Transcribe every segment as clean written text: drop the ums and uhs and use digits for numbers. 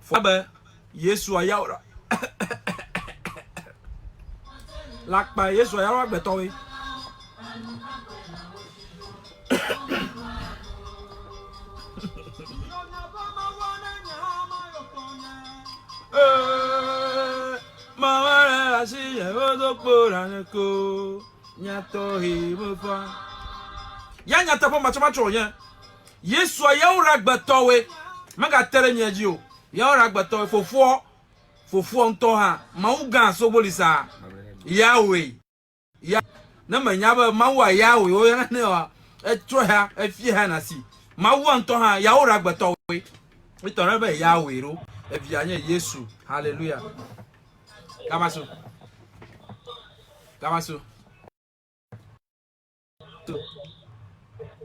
Fɔ be Yesu ayawra. Lakpa Yesu ayawra agbetɔwoe. Ya nyateƒe matsɔmatsɔ wònye. Yesua yawra agbetɔwoe. Megate ɖe mia dzi o. Yawra agbetɔwoe. Fofoɔ, fofoɔ ŋutɔ hã, Mawu gã sobolisa Yahweh. Ya ne menya be Mawua Yahweh woyɔna nɛ oa, etrɔ ya efia ya nasi. Mawua ŋutɔ hã Yahweh agbetɔwoe. Etɔ ɖe be Yahweh ɖo. Evia nye Yesu. Hallelujah. Gamaso. Gamaso.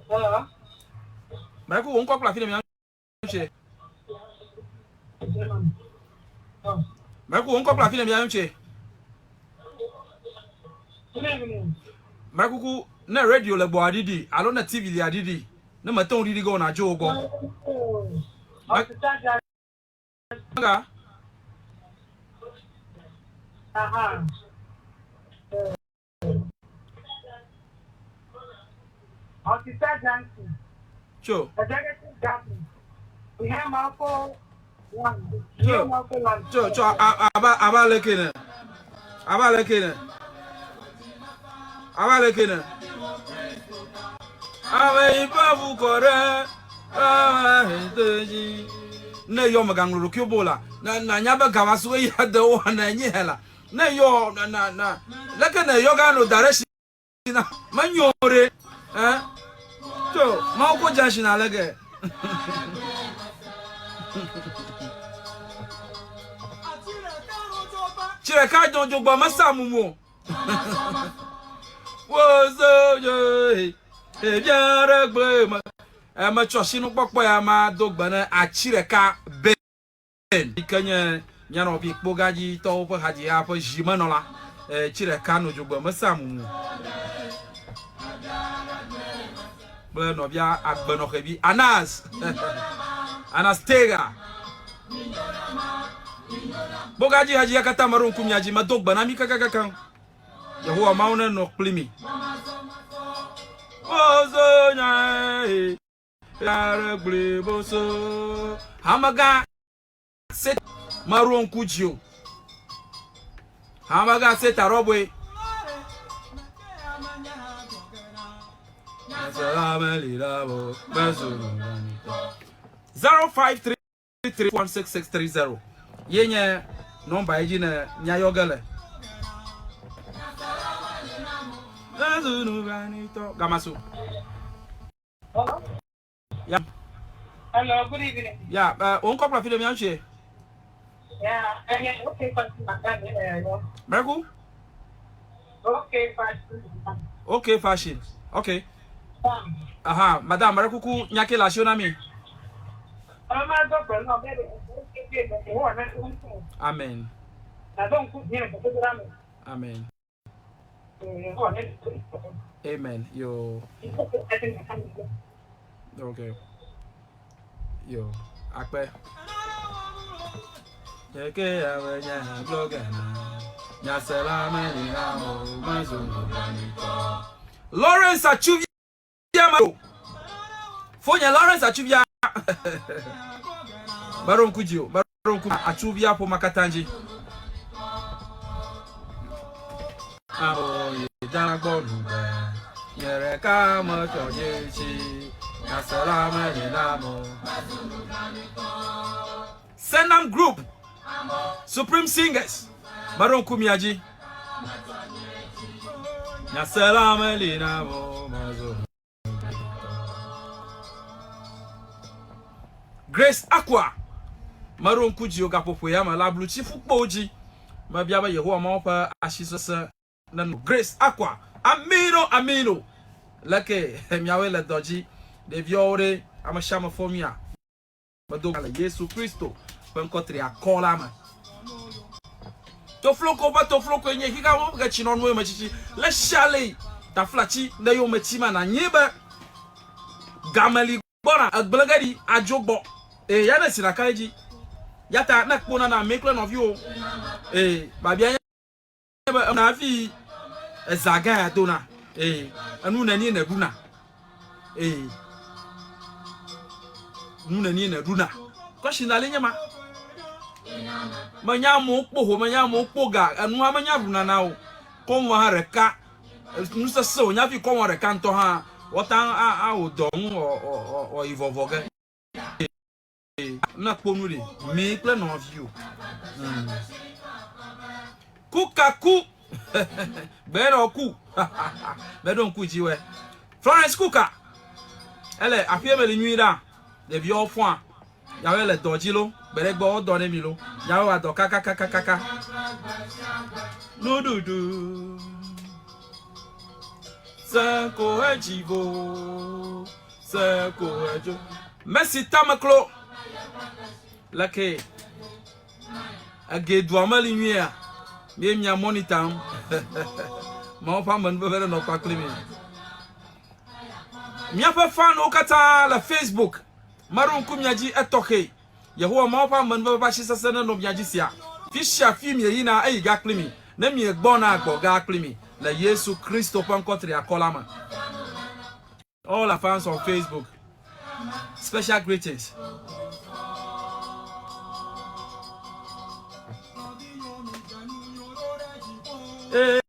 Hello. Mɛku wo ŋkɔ kple afi ne mia ŋutse. Mɛku wo ŋkɔ kple afi ne mia ŋutse. Mɛkuku ne radio le gbɔ aɖiɖi alo ne TV li aɖiɖi ne mete ŋu ɖiɖi ge o nàdzo wo gbɔ. Mɛga. Officer Johnson. Tso. Executive Governor. Ihemako land. Tso. Ihemako land. Tso tso aba aba leke ne. Aba leke ne. Aba leke ne. Ame yi ƒe ʋu kɔ ɖe ame Ne yɔ megaŋlɔ ɖokuiwò bo la, na nanya be gava su eya de wo na enyi hela. Ne yɔ na na na leke ne yɔ ga no da ɖe si na menyo ɖe eh to mawu ko dza si na leke. Tsi ɖeka dzɔ dzogbɔ mesa mumu o. Wozo ye ɖevia ɖe gblẽ me. Metsɔ asinukpɔkpɔ ya ma do gbe ne atsi ɖeka be. yi ke nye mía nɔvi kpogadzitɔwo ƒe hadziha ƒe zimenɔla, tsi ɖeka no dzogbe mesea mumu kple nɔvia agbenɔxevi Anas Anastega. Kpogadzi hadziha katã meɖo ŋku mia dzi, medo gbe na mi kakakaka. Yehowa Mawu nenɔ kpli mi. Ozo nya Hamegã se meɖo ŋku dzi o. Hamegã se tarɔbɔe. 0533166630 ye nye nɔmba yi dzi ne míayɔ ge le. Gamaso. Hello. Yeah. Hello, good evening. Yeah, wò ŋkɔ kple afi ɖe mía ŋutsie. Yeah, enye okay fashion madam ye le yɔ. Mɛku? Okay fashion. Okay fashion. Okay. Aha, madam mɛrɛ kuku nya ke le asiwo na mi. Mama do gbe nɔ be ɖe Yehowa na ŋusẽ. Amen. Na do ŋku dzi le gbedodoɖa me. Amen. Amen. Yo. Okay. Yo. Akpe. Eke awe nya blogana. Nyasela meli na mo mazulu ganito. Lawrence Achuvia ma. Fonye Lawrence Achuvia. Baro nkujio. Baro nku Achuvia po makatanji. Aoye dagbɔnu be nye ɖeka metsɔ nye tsi nyasela meli na mo. Senam Group Supreme Singers meɖo ŋku mia dzi. Nyasela meli na mo mazo. Grace Aqua meɖo ŋku dzi o gaƒoƒo ya me le ablutsi ƒukpowo dzi. Mebia be Yehowa Mawu ƒe asi sesẽ nenɔ Grace Aqua. Amino amino. Leke miawoe le dɔ dzi ɖeviawo ɖe ame sia ame fɔ mia. Medo le Yesu Kristo ƒe ŋkɔ triakɔ la me. Tofloko ƒe toflokoe nye xixea me ƒe tsinɔnue me tsitsi le shale taflatsi ne yome tsi ma na nyi be gameli. Gbɔna egblẽ ge ɖi adzo gbɔ. Ee, ya ne si ɖaka edzi. Ya ta ne kpo nana ame kple nɔviwo. Ee, babia nye be ena hafi eza gã ya dona. Ee, enu nenie nèɖuna. Ee, nu nenie nèɖuna. Kɔshi la li nye ma. Menya amewo kpo ho, menya amewo kpo ga, enua menya ɖuna na o. Kɔŋua hã ɖeka. Nu sesẽ wònye hafi kɔŋua ɖeka ŋutɔ hã woate ŋu awɔ dɔ ŋu wòayi vɔvɔ ge. Ne kpo nu ɖe, mi kple nɔviwò. Hmm. Ku ka ku. Gbe ɖe ku. Meɖo ŋku dzi wɛ. Florence Kuka. Ele aƒea me li nyui ɖa. Ɖeviwo fɔa. Yawe le dɔ dzi lo, gbe ɖe gbɔ wodɔ ne mi lo. Yawe wa dɔ kakakakaka. Nuɖuɖu. Seko edzi vo. Seko edzo. Messi tameklo. Leke. Ege dua meli nyuia. Mie mia monitor ŋu. Mawu ƒe amenuveve ɖe nɔ kpakpli mi. Míaƒe fanwo katã le Facebook. Meɖo ŋku mia dzi etɔxɛ. Yehowa Mawu ƒe amenuveve ƒe asi sesẽ nenɔ mia dzi sia. Fi sia fi mieyina, eyi ga kpli mi. Ne miegbɔna, gbɔ ga kpli mi. Le Yesu Kristo ƒe ŋkɔ triakɔ la me. All our fans on Facebook, special greetings. Hey.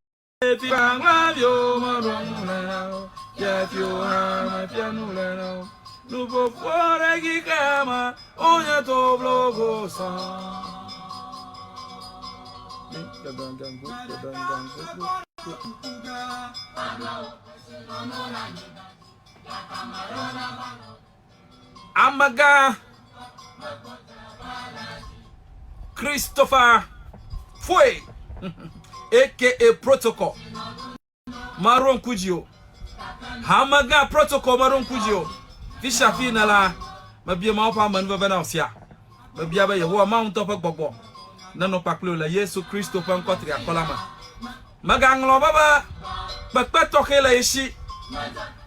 Amegã Christopher Foe aka Protocol meɖo ŋku dzi o. Amegã Protocol meɖo ŋku dzi o. Fi sia fi ne la, mebia Mawu ƒe amenuveve na wò sia. Mebia be Yehowa Mawu ŋutɔ ƒe gbɔgbɔ nenɔ kpakpli wò le Yesu Kristo ƒe ŋkɔ triakɔ la me. Mègaŋlɔ be be kpekpe tɔxɛ le ye si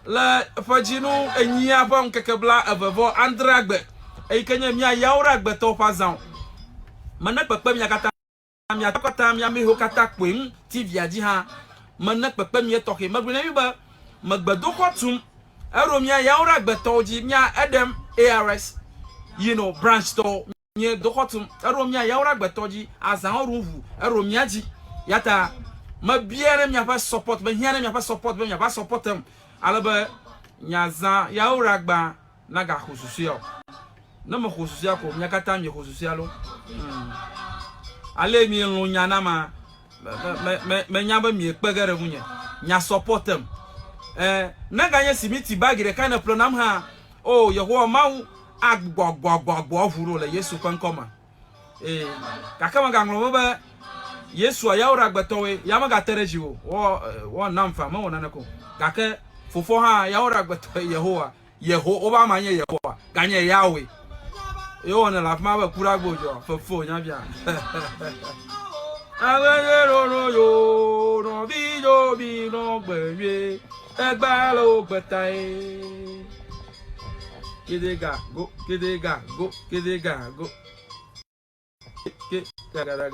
le ƒe dzinu enyia ƒe ŋkeke bla eve vɔ adrea gbe, eyi ke nye mía Yawoɖagbetɔwo ƒe azã o. Mene kpekpe mia katã, mia katã, mia amewo katã kpoe ŋu TV-a dzi hã. Mene kpekpe mia tɔxɛ. Megblɔe na mi be me gbedoxɔ tum eɖo mía Yawoɖagbetɔwo dzi, mía eɖem ARS, you know, branch tɔwo. Nye doxɔ tum, eɖo mía yawo ɖe agbetɔ dzi, azãwo ɖum ʋu, eɖo mía dzi. Yata mebia ɖe miaƒe support, mehiã ɖe miaƒe support be miava supportem ale be nyazã yawo ɖe agba nagaxo susuea o. Ne mexo susuea ko mia katã miexo susuea lo. Hmm. Ale mielɔ̃ nya na ma, menya be miekpe ge ɖe ŋunye. Nya supportem. Eh, ne ganye simiti bagi ɖeka ne ƒle nam hã, o Yehowa Mawu, agbugbɔagbugbɔagbugbɔ ʋu ɖo le Yesu ƒe ŋkɔ me. Ee, gake megaŋlɔ be be Yesua ya woɖe agbetɔwoe, ya megate ɖe dzi o. Wɔ wɔnam fa, mewɔ naneke o. Gake fofoa hã ya woɖe agbetɔe Yehowa, Yeho, woƒe ama nye Yehowa, ganye Yahweh. Ye wowɔnɛ le afi ma be ku ɖe agbo dzɔ, fefo nyavia. Agbede ɖoɖo yo, nɔvi yo mi nɔ gbe nyuie, egba le wo gbetae. Kede ga go, kede ga go, kede ga go. Ke ga ga ga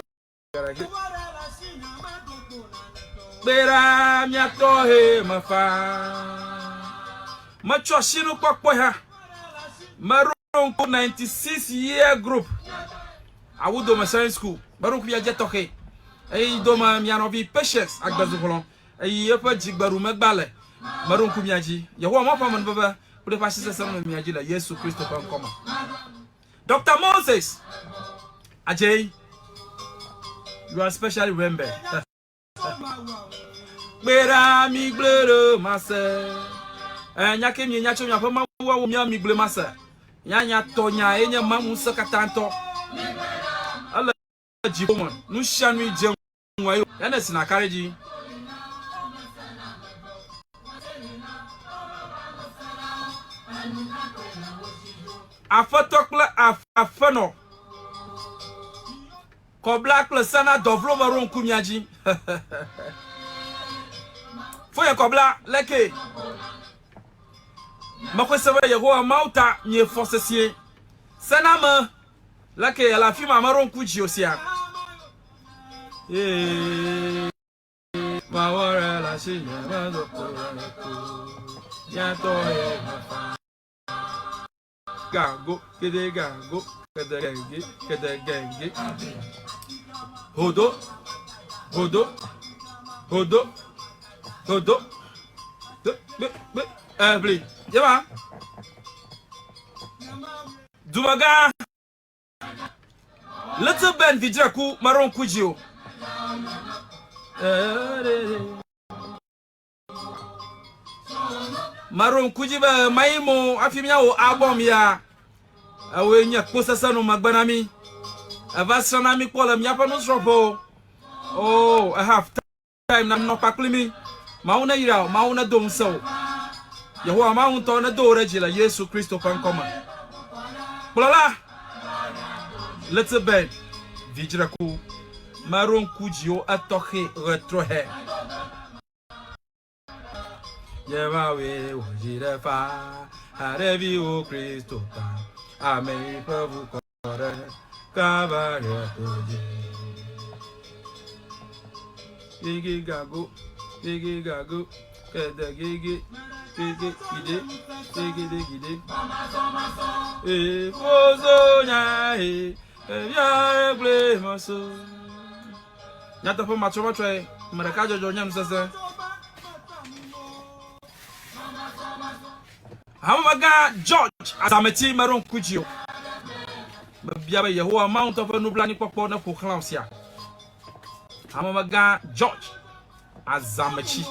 ga ga. Kpera miatɔ he mefa. Metsɔ sinukpɔkpɔ ha. Meɖo ŋku 96 year group. Awu dome science school. Meɖo ŋku mia dze tɔxɛ. Eyi dome mia nɔvi Patience agbezuxlɔ̃. Eyi eƒe dzigbeɖu megba le. Meɖo ŋku mia dzi. Yehowa Mawu ƒe amenuveve kple eƒe asi sesẽ nɔ mia dzi le Yesu Kristo ƒe ŋkɔ me. Dr. Moses Ajay, you are specially remembered. Kpera mi gble ɖe mase. Eh, nya ke mienya tso miaƒe mawuawo mia mi gble mase. Nya nya tɔ nya ye nye Mawu ŋusẽkatãtɔ. Ele dziƒo me. Nu sia nu dze ŋua ye ya ne si naka ɖe edzi. Aƒetɔ kple aƒenɔ. Kɔbla kple sana dɔvlo me ɖo ŋku mia dzi. Foye kɔbla leke. Mexɔe se be Yehowa Mawu ta miefɔ sesĩe. Se na ame leke ele afi ma meɖo ŋku dzi o sia. Ee, mawɔ ɖe le asinye medo kpo ɖe ko. Nyatɔ ye mefa. Gago, kede gago, kede genge, kede genge. Hodo, hodo, hodo, hodo. Be, be, be, ebli. Yema. Dumegã. Little Ben vidzraku meɖo ŋku dzi o. Meɖo ŋku dzi be mayi mo hafi míawɔ album ya. Ewoe nye kposese no megbe na mí. Eva srã na mí kpɔ le míaƒe nusrɔ̃ƒewo. Oh, e have time na nɔ kpakpli mí. Mawu ne yra wò, Mawu ne do ŋusẽ wò. Yehowa Mawu ŋutɔ ne do wò ɖe dzi le Yesu Kristo ƒe ŋkɔ me. Kplɔla Little Ben vidzreku meɖo ŋku dziwo etɔxɛ ɣetrɔhɛ. Yehowa wò dzi ɖe fa, haɖeviwo Kristo ta, ame yi ƒe ʋu kɔ ɖe Kalvaria to dzi. Gege gago, gege gago, kede gege, gege gide, gege gide. Ee, fozo nya e, evia egble mɔso. Nyateƒe matrɔmatrɔe, ame ɖeka dzɔdzɔ nye nusese. Hamemegã George Azameti meɖo ŋku dzi o. Mebia be Yehowa Mawu ŋutɔ ƒe nublanuikpɔkpɔ neƒo xlã wò sia. Hamemegã George Azametsi.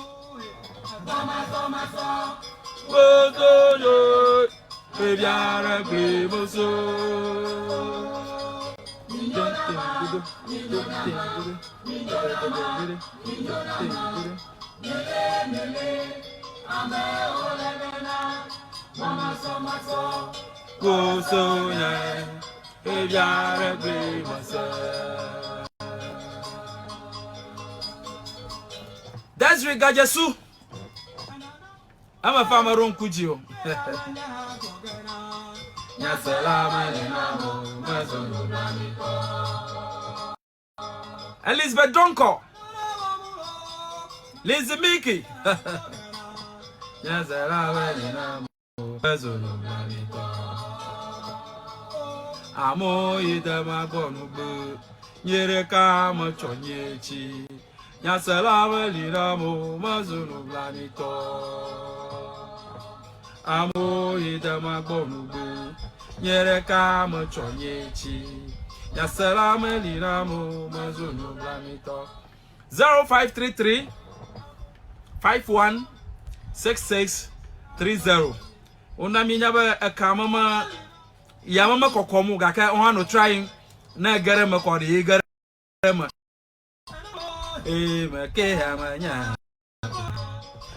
Desiree Gadzesu. Eme fa meɖo ŋku dzi o. Elizabeth Donkor. Lizzie Miki. Amewo yi de magbɔnugbe, nye ɖeka metsɔ nye tsi. Nyasela meli nam o, mezu nublanuitɔ. Amewo yi de magbɔnugbe, nye ɖeka metsɔ nye tsi. Nyasela meli nam o, mezu nublanuitɔ. 0533 51 66 30 wona míenya be eka me me yame mekɔkɔm o gake wohã nɔ trying ne ege ɖe eme kɔ ɖe ye ge ɖe eme. Ee meke ame nya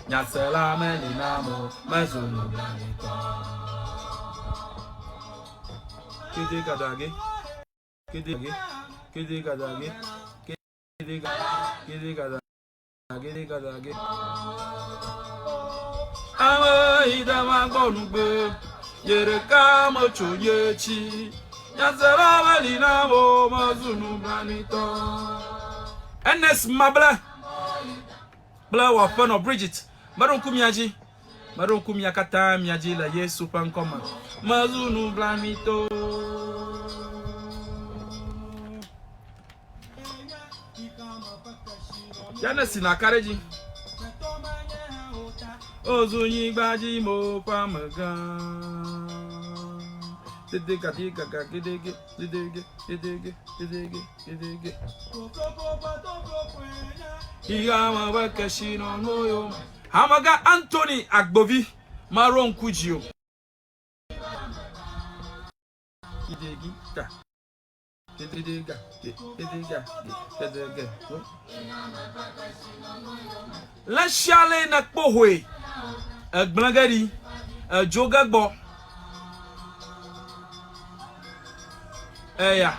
nyasela meli nam o mezu nublanuitɔ. Kede gadage, kede ge, kede gadage, kede ga, kede gadage, kede gadage. Ame yi ɖe magbɔ nugbe, nye ɖeka metso nye tsi. Nyasela meli nam o mezu nublanuitɔ. Ernest Mable kple wò aƒenɔ Bridget, meɖo ŋku mia dzi. Meɖo ŋku mia katã mia dzi le Yesu ƒe ŋkɔ me. Mezu nublanuitɔ. Ya ne si nàka ɖe edzi. Ozu nyigba dzi mo ƒe amegã. Dede gadi gaga gedege dedege dedege dedege dedege. Xixea me ƒe kesinɔnuwo yome. Amegã Anthony Agbovi meɖo ŋku dzi o. Gidegi ga. Gidegi ga. Gidegi ga. Gidegi. Le sia le ne kpɔ hoe. Egblẽ ge ɖi. Edzo ge gbɔ. Eya.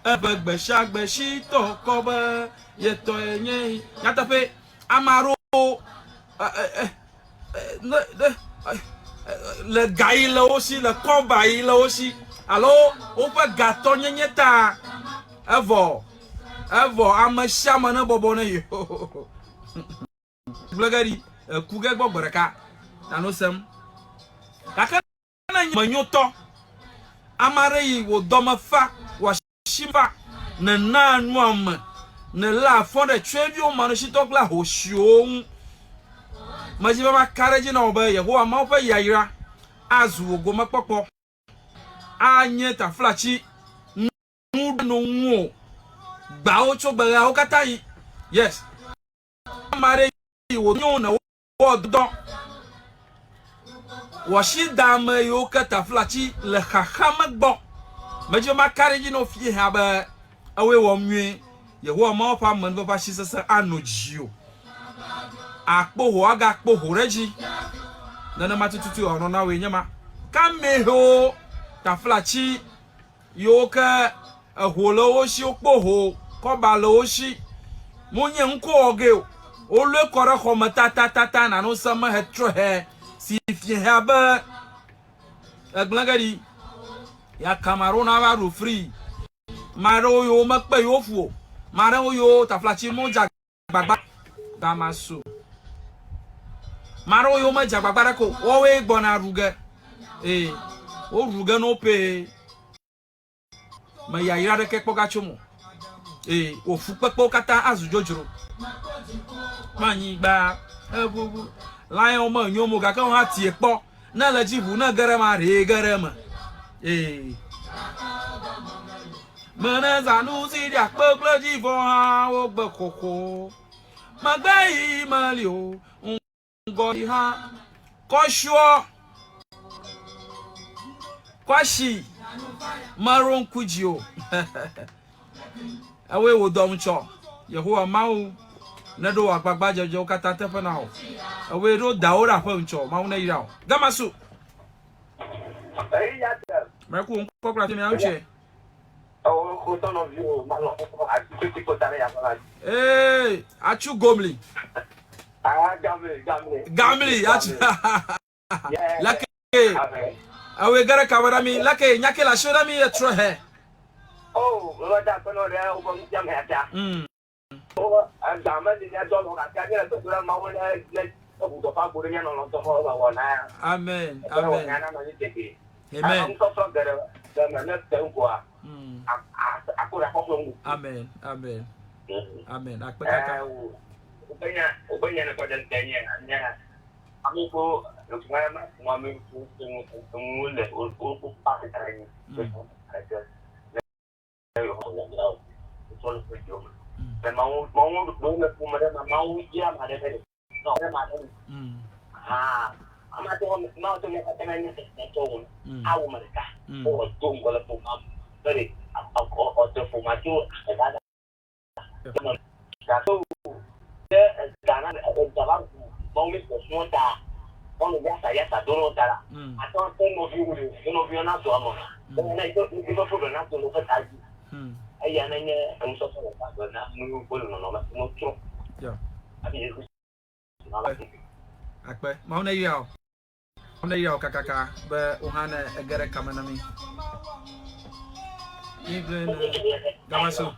Eƒe gbesiagbe si tɔ kɔ be ye tɔe nye yi. Nyateƒe, ame aɖewo Ne, ne, le ga yi le wo si, le kɔba yi le wo si, alo woƒe gatɔnyenye ta, evɔ, evɔ ame sia ame ne bɔbɔ ne yewo. Gblẽ ge ɖi, eku ge gbɔ gbe ɖeka, nano sem. Gake ne nye menyotɔ, ame aɖe yi wò dɔme fa, wò asi fa, nènaa nu ame, nèléa afɔ ɖe tsyɔ̃eviwo, manɔsitɔwo kple ahosiwo ŋu. Medi be maka ɖe edzi na wò be Yehowa Mawu ƒe yayra azu wò gomekpɔkpɔ, anye taflatsi nu ɖe no ŋuwò gbawo tso gbe ɣeawo katã ɣi. Yes. Ame aɖe yi wò nyo nèwɔ dɔ. Wɔsi da ame yiwo ke taflatsi le xaxa me gbɔ. Medzi be maka ɖe edzi na wò fie hã be ewɔe wɔm nyuie. Yehowa Mawu ƒe amenuveve ƒe asi sesẽ anɔ dziwò. Àkpɔ ho agakpɔ ho ɖe edzi. Nenema tututu wòanɔ na wòe nye ma. Ke amewo taflatsi yiwo ke eho le wo si, wokpɔ ho, kɔba le wo si. Wonye ŋkɔ wɔ ge o. Wolɔe kɔ ɖe xɔ me tatatata nano se me hetrɔ he si fie he abe egblẽ ge ɖi. Ya Cameroon ava ɖu free. Maɖewo yiwo mekpe yiwo fu o. Maɖewo yiwo taflatsi modza agbagba gama so. Maɖewo yiwo medze agbagba ɖeke o, woawoe gbɔna ɖu ge. Ee, woɖu ge na wo pɛ. Me yayra ɖeke kpɔ ga tso mo. Ee, wò fukpekpewo katã azu dzodzro. Kpɔ anyigba, eʋuʋu. Lion menyo mo gake wo hã tie kpɔ. Ne le dzi ʋu ne ge ɖe ema, ɖee ge ɖe eme. Ee. Mene zanu si ɖi akpe kple dzivɔ hã wogbe xoxo. Megbe yi meli o, ŋgɔ yi hã. Kɔshiɔ, kɔshi, meɖo ŋku dzi o. Ewoe wò dɔ ŋutsɔ. Yehowa Mawu neɖo wò agbagbadzedzewo katã teƒe na wò. Ewoe ɖo dawo ɖe aƒe ŋutsɔ. Mawu neyra wò. Gamasu. Mɛku ŋkɔ kple afi mia ŋutsɛ. Ee, atsu gomli. Gamli, atsu. Lake. Ewe gere ka wara mi. Lake, nyake la shora mi etrɔ he. Oh, mama da kono re o bo jam he ta. O agba me ni ne dɔ lɔ gake nye le gbedo ɖa Mawu ne ne eʋu dɔ ƒe agbo ɖe nye lɔlɔ̃tɔ ƒe be wɔna ya. Amen. Eƒe Amen. wɔna nanɔ anyi tegbee. Amen. Ame nusɔsrɔ̃ geɖe le eme ne te ŋu koa, akpɔ ɖe akpɔkplɔ ŋu. Amen. Amen. Amen. Akpe kaka. Ɛ, wo wobe nya wobe nya ne kɔ ɖe ŋte nye nye ame ko ŋu ma ame ko ŋu le wo wo pa ɖe anyi. Eya nenye enusɔsɔ le gbagbe na amewo ƒe nɔnɔme si wotrɔ. Yeah. Hafi Yesu Kristo nava Akpe. Akpe. Mawu ne yra wò. Mawu ne yra wò kakaka be wò hã ne ege ɖe kame na mí. Mí gblẽ ne Gamasu.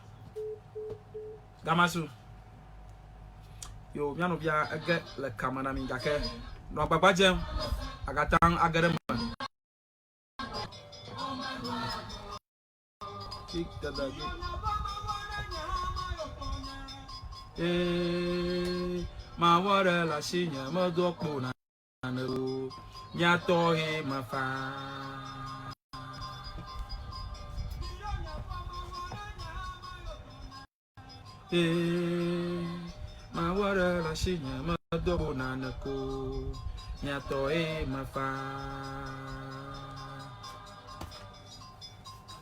Gamasu. Yo, mía nɔvia ege le kame na mí gake nɔ agbagba dzem agate ŋu age ɖe eme. Ee, mawɔ ɖe le asinye medoa kpo nane o. Mía tɔ he mefa. Ee, mawɔ ɖe le asinye medoa kpo nane ko. Mía tɔ he mefa.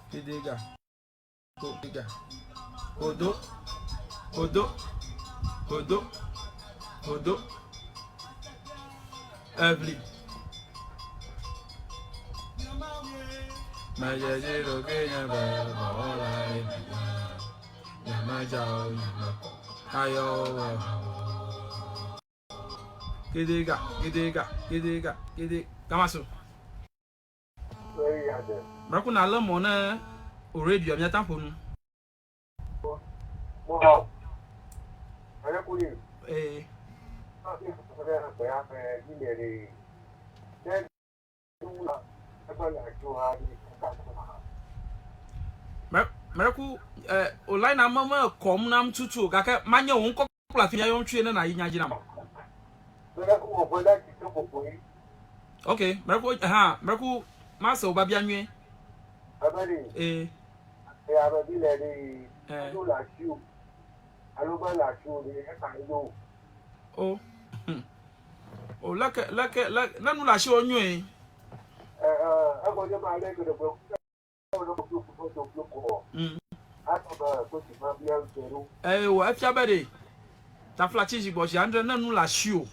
Fidega. Koga. Kodo. Kodo. Kodo. Kodo. Evli. Medzedzi ɖokuinye be dɔwɔlae menye. Nyemedza o, nyemekɔ ayɔ o. Gedega, gedega, gedega, gede. Gamaso. Mɛku na lé mɔ ne o radio miata ƒo nu. Ee. Mɛku o line ame me kɔm nam tutu o gake manye wò ŋkɔ kple afi yɔm tsoe ne nàyi nya dzi nam. Ok, mɛku hã mɛku mase wò biabia nyuie. Ee. Eh. O. O leke leke le ne nu le asiwò nyuie. Eye wò efia be ɖe taflatsi zi gbɔ zi adre ne nu le asiwò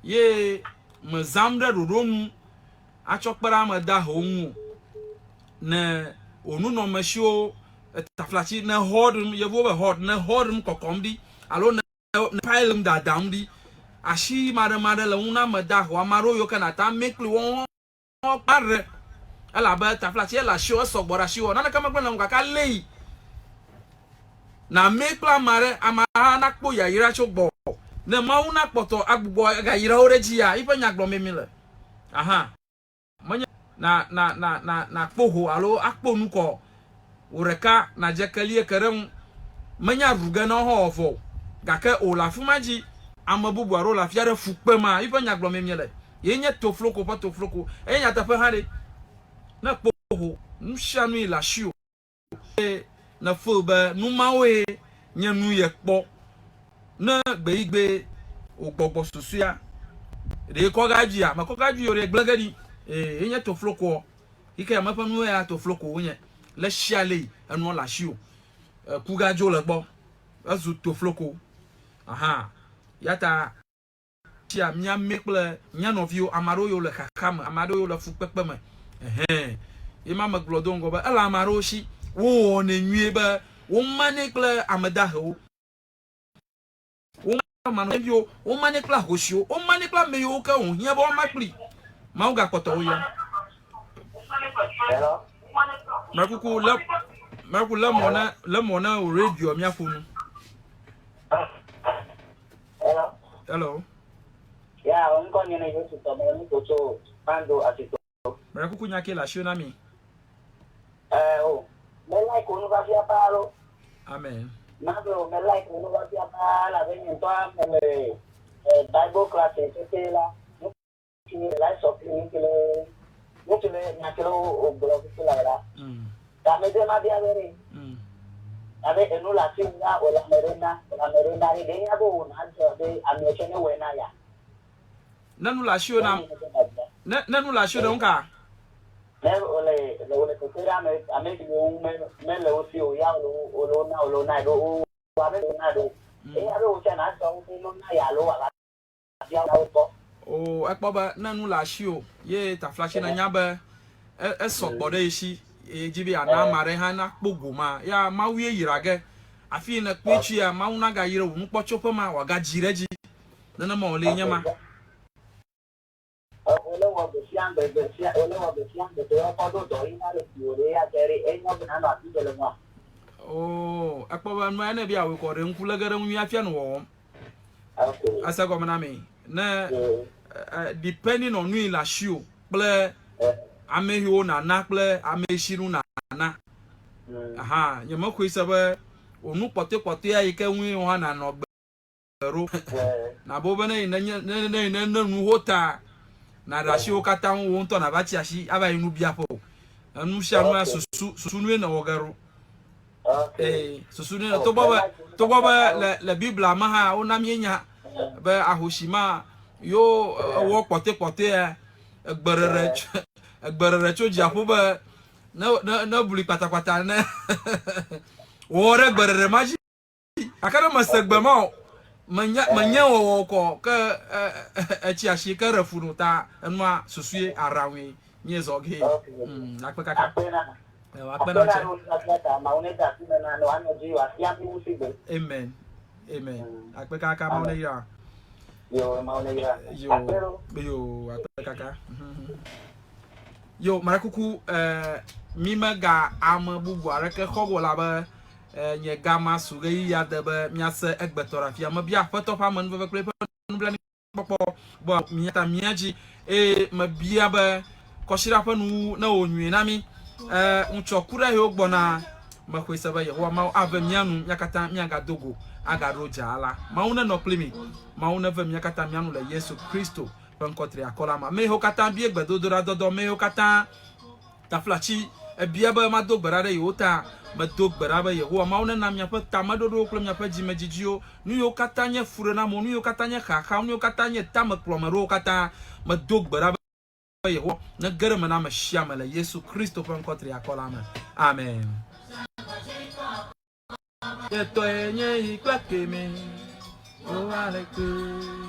ye mezãm ɖe ɖoɖo nu atsɔ kpe ɖe ame dahewo ŋu o. Ne wò nunɔamesiwo taflatsi ne hoard yevuwo be hoard ne hoard kɔkɔm ɖi alo ne ne pile dadam ɖi asi maɖemaɖe le ŋu na ame dahewo ame aɖewo yiwo ke nàte ŋu amee kpli woawo aɖe elabe taflatsi ele asiwò esɔ gbɔ ɖe asiwò naneke megblẽ le ŋu gake alé yi nàmee kple ame aɖe ame aɖe nakpɔ yayra tso gbɔwò ne Mawu nakpɔtɔ agbugbɔ agayra wo ɖe edzia yiƒe nya gblɔmee mi le aha menye na na na na nakpɔ ho alo akpɔ nu kɔ wò ɖeka nàdze kelie ke ɖe ŋu menya ɖu ge na wo hã vɔ o gake o le afi ma dzi ame bubu aɖewo le afi aɖe fu kpem yiƒe nya gblɔmee miele ye nye tofloko ƒe tofloko eye nyateƒe hã ɖe ne kpɔ ho nu sia nu yi le asiwò eye nèfeel be nu mawoe nye nu yekpɔ ne gbeyigbe wò gbɔgbɔ susɔea ɖe kɔ ga dzia mekɔ ga dzi o ɖe gblẽ ge ɖi ee ye nye toflokoɔ yi ke ame ƒe nu ya tofloko wonye le sia le enua le asiwò eku ga dzo le gbɔ ezu tofloko aha ya ta sia mía mɛ kple mía nɔviwo, ame aɖewo yiwo le xaxa me, ame aɖewo yiwo le fukpekpe me. Ɛhɛn. Ye ma megblɔ do ŋgɔ be ele ame aɖewo si wowɔnɛ nyuie be womanɛ kple ame dahewo, womanɛ viwo, womanɛ kple ahosiwo, womanɛ kple ame yiwo ke wòhiã be woama kpli. Mawu gakpɔtɔ wo yɔm. Hello. Mekuku le mekuku le mɔ ne le mɔ ne wò radio míaƒo nu. Hello. Hello. Ya, ŋkɔ nye ne Yesu tɔ me nu tso Pando Asito. Mɛ kuku nya ke le asiwo na mi. Eh o, me like wo nufafia paa lo. Amen. Mablo, me like wo nufafia paa la be nye ŋutɔ me le eh, Bible class tete la. Nu ki le like sɔ kli nu ki le nu ki le nya ki le wo gblɔ fifi la la. Ta me de ma bia be ɖe. Abe enu le asi ŋu la, wòle ame ɖe na, wòle ame ɖe na ɖe, ɖe nya be wò nàdzɔ be ameɛ tsɛ ne wɔe na ya. Ne nu le asiwò na, ne, ne nu le asiwò ɖe ŋu ka? Ne wòle, wòle kpekpe ɖe ame, ame siwo ŋu me, mele wo si o ya wòle wo, wòle wo na, wòle wo na ɖo, wo, abe wo na ɖo. Enya be wò tsɛ nàdzɔ wo be no na ya alo wòava bia wo gbɔ. O, ekpɔ be ne nu le asiwò ye taflatse nènya be esɔ gbɔ ɖe ye si ye dzi be yeana ame aɖe hã nakpɔ goma ya Mawu ye yra ge. Afi yi nèkpɔe tsoea, Mawu nagayra wò nukpɔtsoƒe ma wòagadzi ɖe edzi. Nenema wòle nye ma. Wòle wɔ gbe sia gbe gbe sia wòle wɔ gbe sia gbe ke wokɔ ɖo dɔ yi na ɖe si wò ɖe ya ke ɖe enyo be nanɔ asi ɖe le ŋua. Oo, ekpɔ be nua ne bia wò kɔ ɖe ŋku lege ɖe ŋu nyuie hafi anɔ wɔwɔm. Okay. Ese gɔme na mi. Ne depending on nui le asiwò kple ame yiwo nàna kple ame si nu nàna. Aha, nye mexɔe se be wò nu kpɔtɔekpɔtɔea yi ke ŋue wò hã nànɔ gbe ɖo. Nàbo be ne yi ne ne ne ne ne nu ho ta nàɖe asiwò katã ŋu wò ŋutɔ nàva tsi asi ava yi nubiaƒe o. Enu sia nu ya susu susu nue nèwɔ ge ɖo. Ee, susu nue togbɔ be togbɔ be le le Biblia me hã wona míenya be ahosi ma yo ewɔ kpɔtɔekpɔtɔea egbeɖeɖe egbeɖeɖe tso dziaƒo be ne ne ne bli kpatakpata ne wɔ ɖe gbeɖeɖe ma dzi. Gake ne mese gbe ma o, menya menye wɔwɔ kɔ ke etsi asi ke ɖe fu no ta enua susue aɖaŋue nye zɔ ge. Akpe kaka. Akpe na tse. Amen. Amen. Akpe kaka Mawu ne yra. Yo, Mawu ne yra. Yo, yo, akpe kaka. Yo, mele kuku, eh, mi mega ame bubu aɖeke xɔ go la be eh, nye gama su ɣeyiɣia de be míase egbetɔ ɖe afia. Mebia Aƒetɔ ƒe amenuveve kple eƒe nublanuikpɔkpɔ bɔ mía ta mía dzi eye mebia be kɔsiɖa ƒe nuwuwu ne wò nyuie na mí. Eh, ŋutsɔ ku ɖe yiwo gbɔna mexɔe se be Yehowa Mawu ave mía nu mía katã míagado go agaɖo dzaa la. Mawu nenɔ kpli mi. Mawu neve mía katã mía nu le Yesu Kristo ƒe ŋkɔ triakɔ la me. Ame yiwo katã bia gbedodoɖa dɔdɔ, ame yiwo katã taflatsi ebia be mado gbe ɖa ɖe yewo ta, medo gbe ɖa be Yehowa Mawu nena miaƒe tameɖoɖowo kple miaƒe dzimedzidziwo, nu yiwo katã nye fuɖenamewo, nu yiwo katã nye xaxawo, nu yiwo katã nye tamekplɔmeɖowo katã, medo gbe ɖa be Yehowa nege ɖe eme na ame sia ame le Yesu Kristo ƒe ŋkɔ triakɔ la me. Amen. Yetɔe nye yi kple keme, woaleke.